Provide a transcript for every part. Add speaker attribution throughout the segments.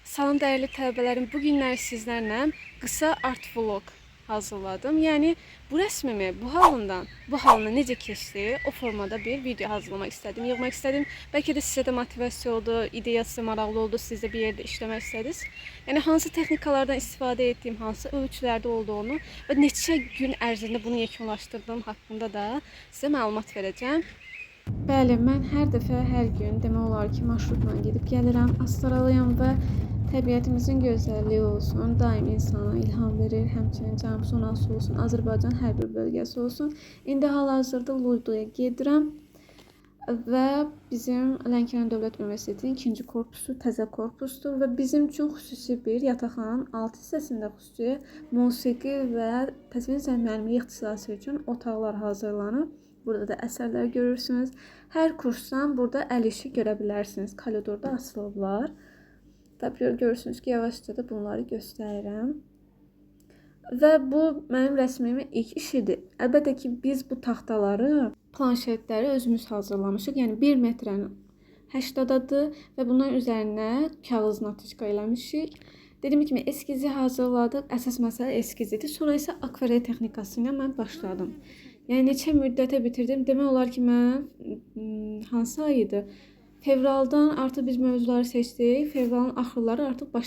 Speaker 1: Salam dəyərli tələbələrim, bu günlər sizlərlə qısa art vlog hazırladım. Yəni bu rəsmimi bu halından bu halına necə keçdi, o formada bir video hazırlamaq istədim, yığmaq istədim. Bəlkə də sizə də motivasiya oldu, ideya sizə maraqlı oldu, siz də bir yerdə işləmək istədiniz. Yəni hansı texnikalardan istifadə etdiyim, hansı ölçülərdə olduğunu və neçə gün ərzində bunu yekunlaşdırdığım haqqında da sizə məlumat verəcəm. Bəli, mən hər dəfə, hər gün demək olar ki, marşrutla gedib gəlirəm. Astaralıyam və təbiətimizin gözəlliyi olsun, daim insana ilham verir. Həmçinin Cənubi zonası olsun, Azərbaycan hər bir bölgəsi olsun. İndi hal-hazırda Luyduya gedirəm və bizim Lənkəran Dövlət Universitetinin ikinci korpusu təzə korpusdur və bizim üçün xüsusi bir yataqxananın alt hissəsində xüsusi musiqi və təsvir sənət müəllimliyi ixtisası üçün otaqlar hazırlanıb. Burada da əsərlər görürsünüz. Hər kursdan burada əl işi görə bilərsiniz. Koridorda asılıblar. Tabii görürsünüz ki, yavaşca da bunları göstərirəm. Və bu mənim rəsmimin ilk işidir. Əlbəttə ki, biz bu taxtaları, planşetləri özümüz hazırlamışıq. Yəni 1 metrənin 80-dadır və bunların üzərinə kağız natiçka eləmişik. Dediyim kimi eskizi hazırladıq. Əsas məsələ eskiz idi. Sonra isə akvarel texnikası ilə mən başladım. Yəni neçə müddətə bitirdim? Demək olar ki, mən hansı ay idi? Fevraldan artıq biz mövzuları seçdik. Fevralın axırları artıq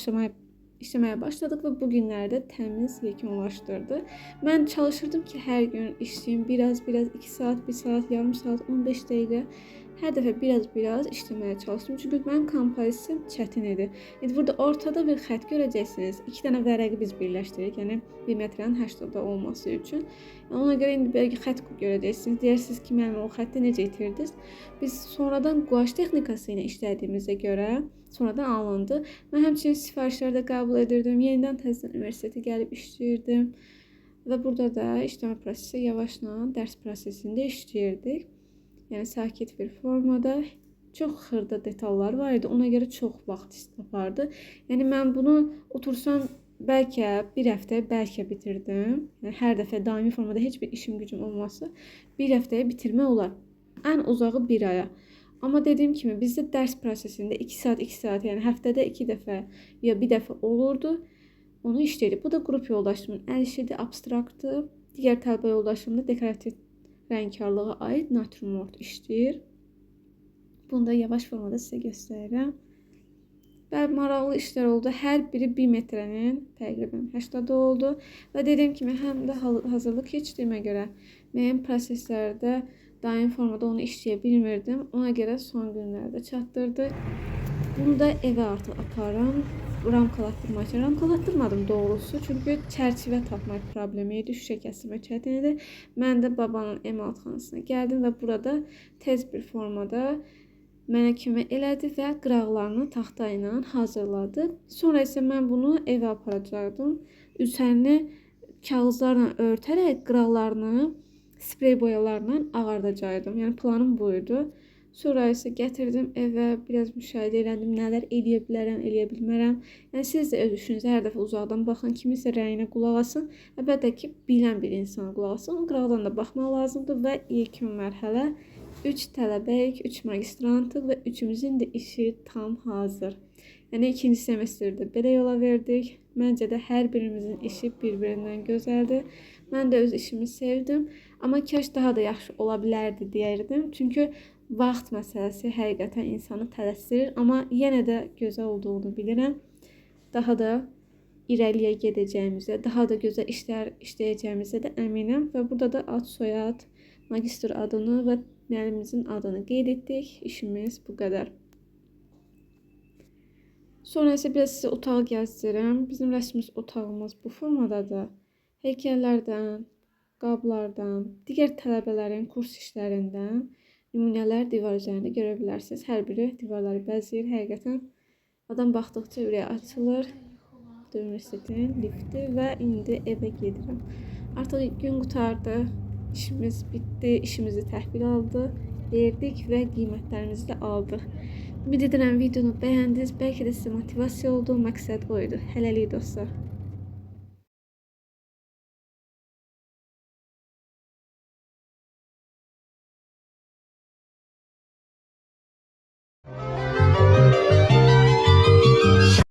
Speaker 1: işləməyə başladıq və bu günlərdə təmiz yekunlaşdırdı. Mən çalışırdım ki, hər gün işləyim biraz, biraz 2 saat, 1 saat, yarım saat, 15 dəqiqə. Hər dəfə biraz-biraz işləməyə çalışdım. Çünki mənim kompozisiyam çətin idi. İndi burada ortada bir xətt görəcəksiniz. 2 dənə vərəqi biz birləşdiririk. Yəni 1 metrənin 80-da olması üçün. Yəni ona görə indi belə xətt görəcəksiniz. Deyərsiniz ki, müəllim o xətti necə itirdiniz? Biz sonradan guaş texnikası ilə işlədiyimizə görə sonradan alındı. Mən həmçinin sifarişlər də qəbul edirdim. Yenidən təzədən universitetə gəlib işləyirdim. Və burada da işləmə prosesi yavaşla dərs prosesində işləyirdik. Yəni sakit bir formada çox xırda detallar var idi. Ona görə çox vaxt apardı. Yəni mən bunu otursam bəlkə bir həftə bəlkə bitirdim. Yəni hər dəfə daimi formada heç bir işim gücüm olmasa bir həftəyə bitirmək olar. Ən uzağı bir aya. Amma dediyim kimi bizdə dərs prosesində 2 saat, 2 saat, yəni həftədə 2 dəfə ya bir dəfə olurdu. Onu işləyirdik. Bu da qrup yoldaşımın əl işidir, abstraktdır. Digər tələbə yoldaşım da dekorativ rəngkarlığa aid natürmort işləyir. Bunu da yavaş formada sizə göstərirəm. Və maraqlı işlər oldu. Hər biri 1 metrənin təqribən 80-da oldu. Və dediyim kimi həm də hazırlıq keçdiyimə görə müəyyən proseslərdə daim formada onu işləyə bilmirdim. Ona görə son günlərdə çatdırdı. Bunu da evə artıq aparım. Ramkalatdırmaq üçün. Ramkalatdırmadım doğrusu. Çünki çərçivə tapmaq problemi idi. Şüşə kəsmək çətin idi. Mən də babanın emalatxanasına gəldim və burada tez bir formada mənə kömək elədi və qıraqlarını taxta ilə hazırladı. Sonra isə mən bunu evə aparacaqdım. Üzərini kağızlarla örtərək qıraqlarını sprey boyalarla ağardacaqdım. Yəni planım bu idi. Sonra isə gətirdim evə, biraz müşahidə elədim, nələr eləyə bilərəm, eləyə bilmərəm. Yəni siz də öz işinizə hər dəfə uzaqdan baxın, kiminsə rəyinə qulaq asın. Əlbəttə ki, bilən bir insana qulaq asın. Qıraqdan da baxmaq lazımdır və ilkin mərhələ 3 tələbəyik, 3 magistrantıq və üçümüzün də işi tam hazır. Yəni ikinci semestrdə belə yola verdik. Məncə də hər birimizin işi bir-birindən gözəldir. Mən də öz işimi sevdim, amma kaş daha da yaxşı ola bilərdi deyərdim. Çünki vaxt məsələsi həqiqətən insanı tələsdirir, amma yenə də gözəl olduğunu bilirəm. Daha da irəliyə gedəcəyimizə, daha da gözəl işlər işləyəcəyimizə də əminəm və burada da ad, soyad, magistr adını və müəllimimizin adını qeyd etdik. İşimiz bu qədər. Sonra isə biraz sizə otağı gəzdirirəm. Bizim rəsmimiz otağımız bu formadadır. Heykəllərdən, qablardan, digər tələbələrin kurs işlərindən nümunələr divar üzərində görə bilərsiniz. Hər biri divarları bəzəyir. Həqiqətən adam baxdıqca ürəyi açılır. Bu da universitetin lifti və indi evə gedirəm. Artıq gün qurtardı. İşimiz bitdi. İşimizi təhvil aldı. Verdik və qiymətlərimizi də aldıq. Ümid edirəm videonu bəyəndiniz. Bəlkə də sizə motivasiya oldu. Məqsəd o idi. Hələlik dostlar.